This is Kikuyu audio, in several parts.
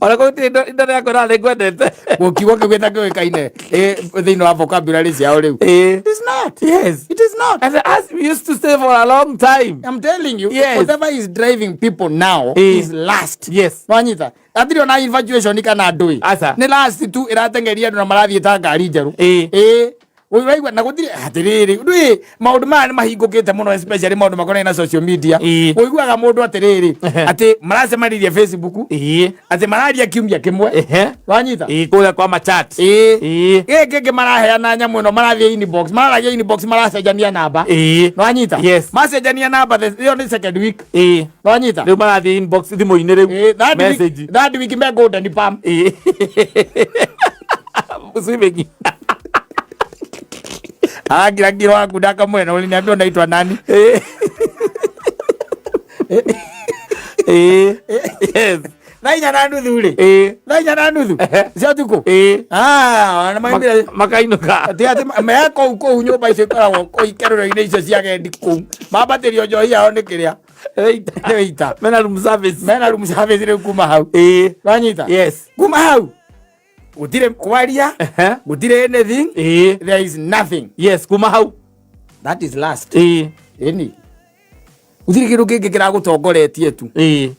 Ona kũu gũtirĩ indo rĩakwĩra nĩ ngwendete. Kiugo kĩu gĩtakĩũĩkaine thĩinĩ wa vocabulary ciao rĩu. It is not. It is not. And as we used to stay for a long time. I'm telling you, whatever is driving people now is lust. Nwanyita hatirĩ ona infatuation kana ndũĩ. Aca. Nĩ lust tu ĩratengeria andũ na marathiĩ ta ngari njerũ. Ĩĩ. Ũraigua na gũtirĩ atĩrĩrĩ, ndũĩ maũndũ maya nĩ mahingũkĩte mũno, especially maũndũ makonainie na social media. Ũiguaga mũndũ atĩrĩrĩ, atĩ maracemanirie Facebook, atĩ mararia kiumia kĩmwe. Wanyita? Ĩĩ, kũrĩa kwa machat. Ĩĩ. Gĩkĩ kĩngĩ maraheana nyamũ ĩno, marathiĩ inbox, mararagia inbox, maracenjania namba. Wanyita? Yes. Macenjania namba, ĩyo nĩ second week. Wanyita? Rĩu marathiĩ inbox thimũ-inĩ rĩu. Ĩĩ, third week, Message. third week me Golden Palm. Ĩĩ. Swimming. Agira ngiro waku ndakamwena, uliniambia unaitwa nani? Ĩĩ. Ĩĩ. Yes. 4:30 rĩ. 4:30 cia ũtukũ. Ah, na maimbire Makainũka. Atĩ me kũu nyũmba icio ikoragwo kũu ikerũro-inĩ icio cia agendi kũu, mambatĩrio njohi yao nĩ kĩrĩa, nĩ waiter. Mena room service. Mena room service rĩu kuma hau. Wanyita? Yes. Kuma hau gũtirĩ kwaria, gũtirĩ anything. There is nothing. Yes, kuma hau. That is lust. Ĩni gũtirĩ kĩndũ kĩngĩ kĩragũtongoretie tu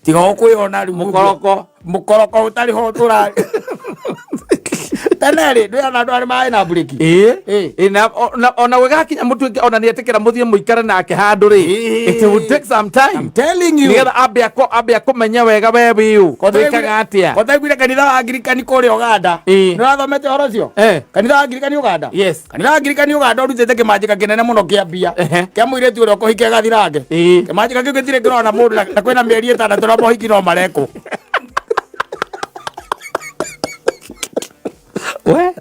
tiga o kwĩona rĩu. Mũkoroko. Mũkoroko ũtarĩ ho ũra tene rĩ, ndwĩona andũ arĩa marĩ na mburĩki. Ĩĩ, na ona gwĩgakinya mũtuĩke ona nĩetĩkĩra mũthiĩ mũikare nake handũ rĩ, it will take some time. I'm telling you. Nĩgetha ambe akũmenye wega we wĩũ, wĩkaga atĩa. Kotaiguire kanitha wa Angirikani kũrĩa Ũganda? Nĩ ũrathomete ũhoro ũcio? Kanitha wa Angirikani Ũganda. Kanitha wa Angirikani Ũganda ũrutĩte kĩmanjĩka kĩnene mũno kĩa mbia kĩa mũirĩtu ũrĩa ũkũhikia gathirange. Kĩmanjĩka kĩu gĩtirĩ kĩrona mũndũ na kwĩna mĩeri 6 na mohiki no marekwo. We.